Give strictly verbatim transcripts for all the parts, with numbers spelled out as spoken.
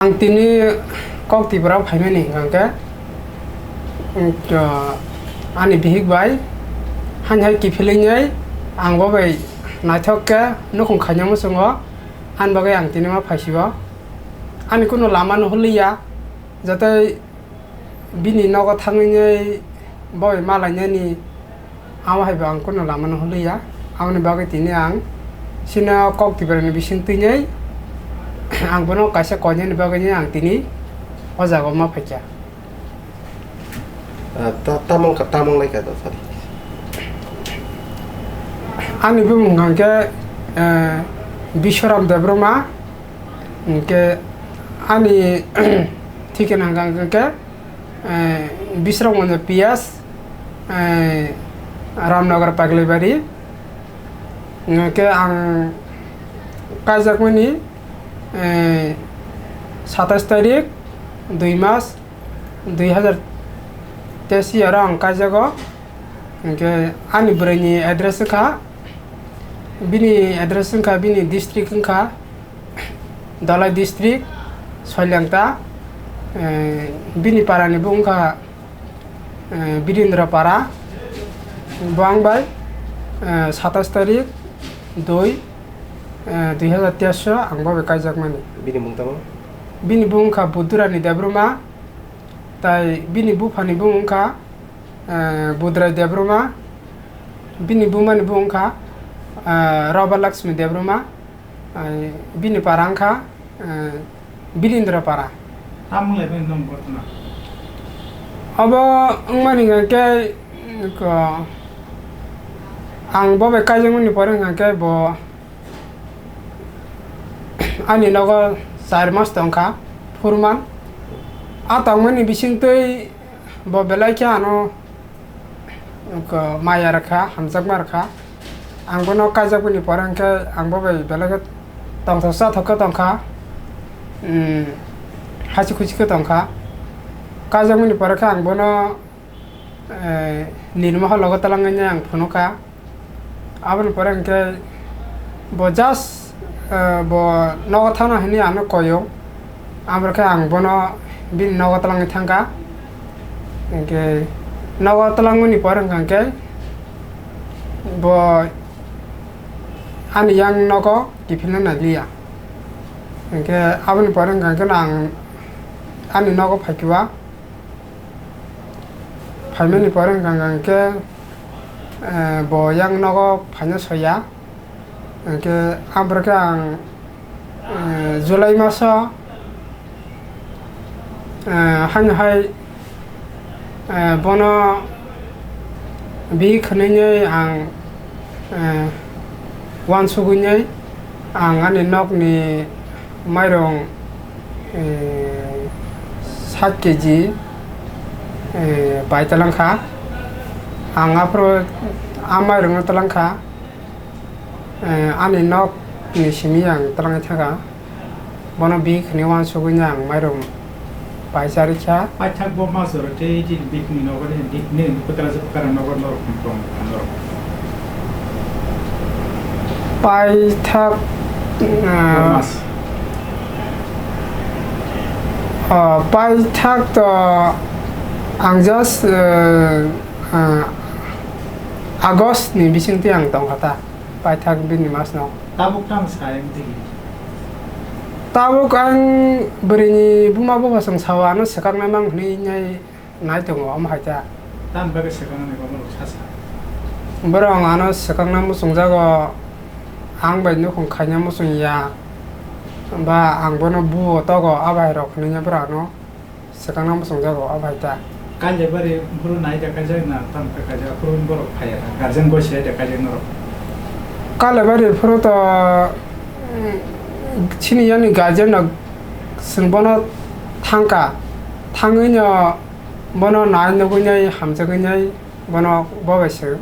Ang tini kok Tripura phaimani hwnkha khe, um, ani bihik bai hani hai kiphilwi ang bo bai naithok khe nukhung khaina muchungo, ani bagwi ang tini ma phaisio. Ani kunu lama no holiya, jatei bini nogo thangwi bo bai malainani, amo hai bo ang kunu lama no holiya. Aboni bagwi tini ang sino kok Tripura ni bising twinai ang bono kaisa koinani bagwi ang tini o jaga o ma phaikha. Ah, ta-, tamang ka, tamang lai ka ta sari. Ani bumung hwnkha khe, eh, Biswaram Debbarma, hwnkhe ani thikana hwnkha khe, eh, Biswaram Gonja P S, eh, Ramnagar Paglibari. Hwnkhe ang kaijakmani, eh, satais tarik, dui mas, dui hazar teis oro ang kaijago. Hwnkhe ani bwrwini address wngkha, bini address wngkha, bini district wngkha Dhalai district, Soilangta. Eh, bini parani bo wngkha, eh, Birindra Para. Bo ang bai, eh, satais tarik, dui, eh, dui hazar teis o ang bo bai kaijakmani. Bini mung tamo? Bini bung wngkha Budurani Debbarma, tai bini buphani bung wngkha, eh, Budrai Debbarma, bini bumani bung wngkha, eh, Roba Lakshmi Debbarma, eh, bini para wngkha, eh, Birindra Para. Tamung lai bini nong bortona? Obo wngmani hwnkha khe, ko, ang bo bai kaijakmani pore hwnkha khe bo ani nogo char mas tongkha, phurman. A tongmani bisingtwi bo belai khe ano, ko, maya rwkha, hamjakma rwkha. Ang bono kaijakmani pore hwnkhe ang bo bai belai khe tongthok chathok khe tongkha, um, hachikhuchi khe tongkha. Kaijakmani pore khe ang bono eh, nini mohor logo twlangwi nai ang phunukha. Aboni pore hwnkhe bo just, eh, bo nogo thangna hinwi ano koyo. Aboni khe ang bono bini nogo twlangwi thangkha. Hwnkhe nogo twlangmani pore hwnkha hwnkhe bo ani yang nogo kiphilna nai liya. Hwnkhe aboni pore hwnkha hwnkhe ang ani nogo phaikha. Phaimani pore hwnkha hwnkhe, eh, bo yang nogo phaina soya. Hwnkhe aboro khe ang, eh, July maso, eh, haino hai, eh, bono bihik hwnwi ang, eh, uansugwi ang ani nokni mairung, eh, sat keji, eh, bai twlang kha. Ang aphuru a mairungno twlang kha, eh, ani nokni simi ang twlangwi thang kha. Bono bihik hwnwi uansugwi ang mairung bai charwi kha. Paithak bo mas oro tei chini bihikni nogo ni bihikni kwtal se kwtal nogo norok tong norok. Paithak, ah, Mas. Ah, paithak to ang just, eh, ah, August ni bisingtwi ang tongkha ta, paithak bini masno. Tabuk tang sa yang tigi. Tabuk ang bwrwini buma bupha chwng sao ano swkaknai mang hwnwi nai nai tongo, omo hai ta. Tamni bagwi swkaknai bono sa sa. Borok ang ano swkakna muchungjago, ang bai nukhung khaina muchung ya, ba ang bono buo togo, a bai rok hwnwi borok ano. Swkangna muchungjago, o bai ta. Kailabari phuru nai da kaijak na, tam khe kaijak, phuru borok phai ya, guardian goi se da kaijak norok. Kailabari phuru to, mm, chini yani guardian no chwng bono thangka, thangwi no bono nai nugwi nai, hamjagwi nai, bono bo bai se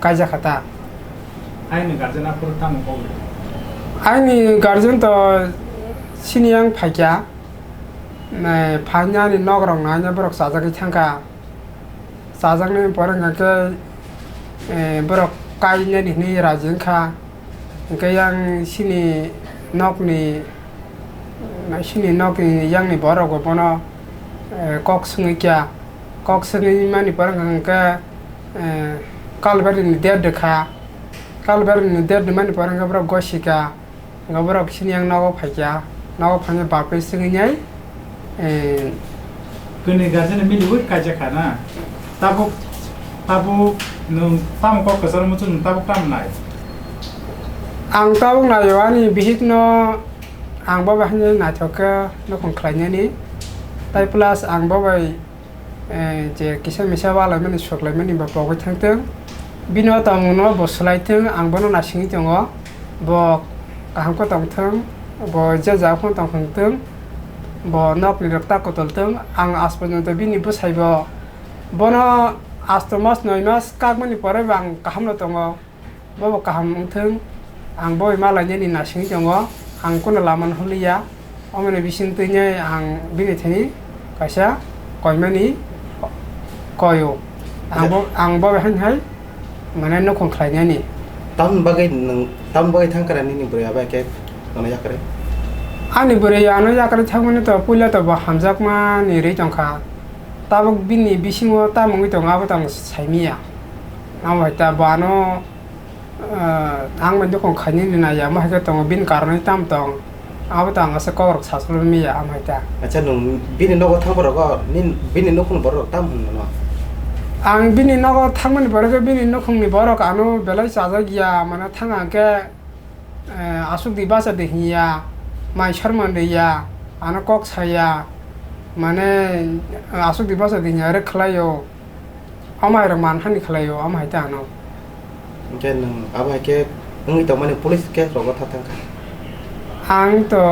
kaijak kha ta. Aini guardian aphuru tamo kok rw? Aini guardian to chini yang phaikya. Nai phainani nok rok naina borok chajagwi thangkha. Chajaknai pore hwnkha khe, eh, borok kainani hinwi raji wngkha. Hwnkhe yang chini nokni Chini nokni yakni borok bo bono, eh, kok swngwi kya. Kok swngwi mani pore hwnkha hwnkhe, eh, Kalbari ni der de kha. Kalbari ni der de mani pore hwnkhe borok gosi kha. Hwnkhe borok chini yang nogo phai kha. Nogo phai bapre swngwi nai, eh, Kwnwi guardian miliwi kaijak kha na. Tabuk, tabuk nwng tamo kok kwcharo muchung nwng tabuk tamo nai? Ang tabuk naio ani bihikno, ang bo bai haino naithok khe nukhung khlainani. Tai plus ang bo bai, eh, je kisa misa walaimani suklaimani ba pogwi thangthung. Bini o tongmungno bo swlaithung, ang bono nasingwi tongo. Bo kaham khe tongthung, bo je jaga phano tongthung, bo nokni rok ta kotolthung. Ang aaj porjonto bini bwsai bo, bono asto mas noi mas kakmani pore bo ang kahamno tongo. Bobo kaham wngthung, ang bo bai malainani nasingwi tongo, ang kono lamano holiya. Omoni bising twi nai ang bini thani kaisa koimani koio. Ang bo, ang bo bai haino hai mane nukhung khlainani. Tamoni bagwi nwng, tamoni bagwi thang kara nini bwrwi abo khe nono yakarwi? Ani bwrwi ano yakarwi thangmani to puila to bo hamjakmani rwi tongkha. Tabuk bini bisingo tamo wngwi tongo abo to ang saimanya. Amo hai ta bo ano, ah, ang bai nukhung khainani naiya, omo hai khe tongo, bini karonwi tamo tong, abo to ang aswk kokrok sasolwi manya, omo hai ta. Acha, nwng bini nogo thang borok o, nin-, bini nukhungni borok rok tamo hwn mano? Ang bini nogo thangmani borok khe bini nukhungni borok ano belai chajak ya, mane thang ang khe, eh, aswk di bacha di hinya, mai sarman rwya, ano kok saya, mane, eh, aswk di bacha di hinya rwk khlaio. Omo hai rok manhani khlaio, omo hai ta ano. Hwnkhe nwng abo hai khe wngwi tongmani police case rogo tha thangkha? Ang to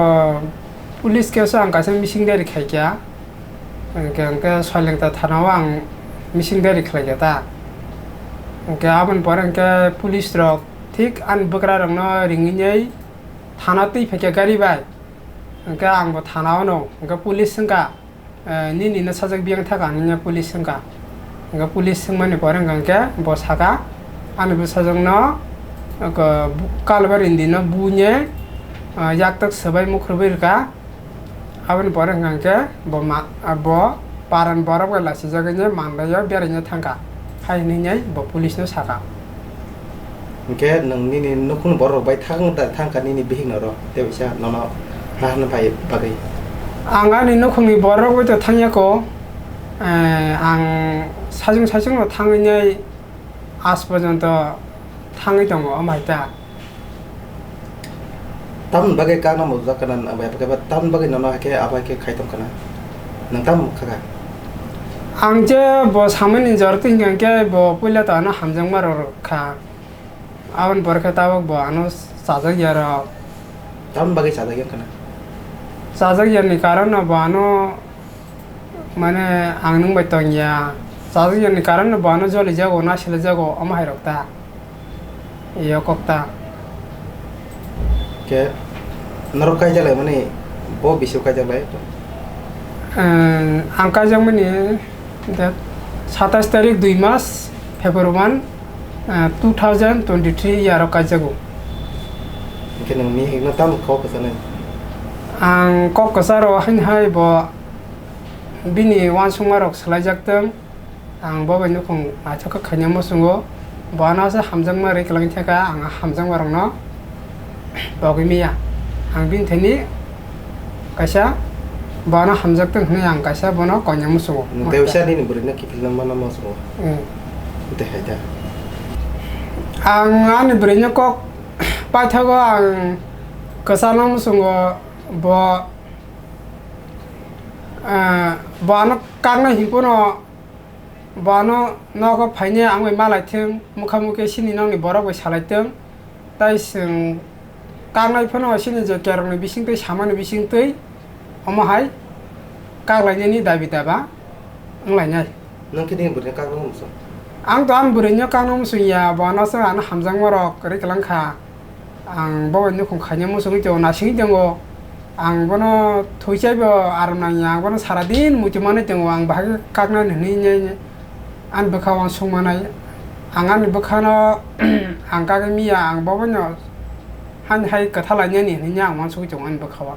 police case o ang kaisa missing diary khaikha. Hwnkhe, hwnkhe Soilengta thana o ang missing diary khlaikha ta. Hwnkhe aboni pore hwnkhe police rok thik ani bwkra rokno ringwi thana twi phaikha gari bai. Hwnkhe ang bo thana o no, hwnkhe police wngkha. Eh, nini no sajak biyang thaka hinwi police wngkha. Hwnkhe police wngmani pore hwnkha hwnkhe bo saka, ani bwsajwk no, oko, Kalbari ni no buine, ah, yaktak swbai mukhurwi rwkha. Aboni pore hwnkha hwnkhe bo ma-, ah, bo paran borok bai lachijagwi manlaiyo beraina thangkha. Hai hinwi bo police no saka. Hwnkhe nwng nini nukhungni borok bai thang-, thangkha nini bihikno ro, tei bisa nono naharna bai bagwi? Ang ani nukhungni borok bai to thangya ko, eh, ang sajwng sajwngno thangwi nai aaj porjonto thangwi tongo, omo hai ta. Tamoni bagwi kakna mujak kana, abo khe ba tamoni bagwi nono hai khe abo hai khe khai tong kana? Nwng tamo kha kha? Ang je bo samani jora twi hwnkha hwnkhe bo puila to ano hamjakma rw kha. Aboni pore khe tabuk bo ano chajak ya rw. Tamoni bagwi chajak ya kana? Chajak ya ni karon no bo ano Mane ang nwng bai tong ya. Chajak ya ni karon no bo ano joli jago, na sila jago, omo hai rok ta. Iyo kok ta. Khe norok kaijak lai mani bo bisi kaijak lai? Ang kaijak mani date satais tarik dui mas February one, two thousand twenty three ya rok kaijago. Hwnkhe nwng mihik no tamo kok kwchanai? Ang kok kwcharo haino hai bo Bini uansukma rok swlaijaktwng, ang bo bai nukhung naithok khe khaina muchungo. Bo ano se hamjakma rwi kwlangwi thangkha, ang hamjakma rokno pogwi manya. Ang bini thani kaisa bo ano hamjaktwng hwnwi ang kaisa bono koina muchungo. Nwng tei usa nini bwrwino kiphilna mana muchungo. Hmm. Tei hai da. Ang ani bwrwino kok paithago, ang kwchana muchungo, bo Ah, bo ano kaknai himphano, bo ano nogo phainai ang bai malaithwng, mukha mukhi chini nokni borok bai salaithwng. Tai chwng kaknai phano chini je kerongni bisingtwi samani bisingtwi omo hai kaklainani dabi daba wnglainai. Nwng khe nini bwrwino kakno muchung? Ang to ani bwrwino kakno muchung ya, bo ano se ano hamjakma rok kwrwi kwlang kha. Ang bo bai nukhung khaina muchungwi tongo, nasingwi tongo. Ang bono thwichai bo aram nangya, ang bono sara din muitu manwi tongo, ang bahai kakna hinwi ani bwkha uansuk manai. Ang ani bwkhano ang kagwi miya, ang bo bono hani hai kwtha lainani hinwi ang uansugwi tongo ani bwkhao.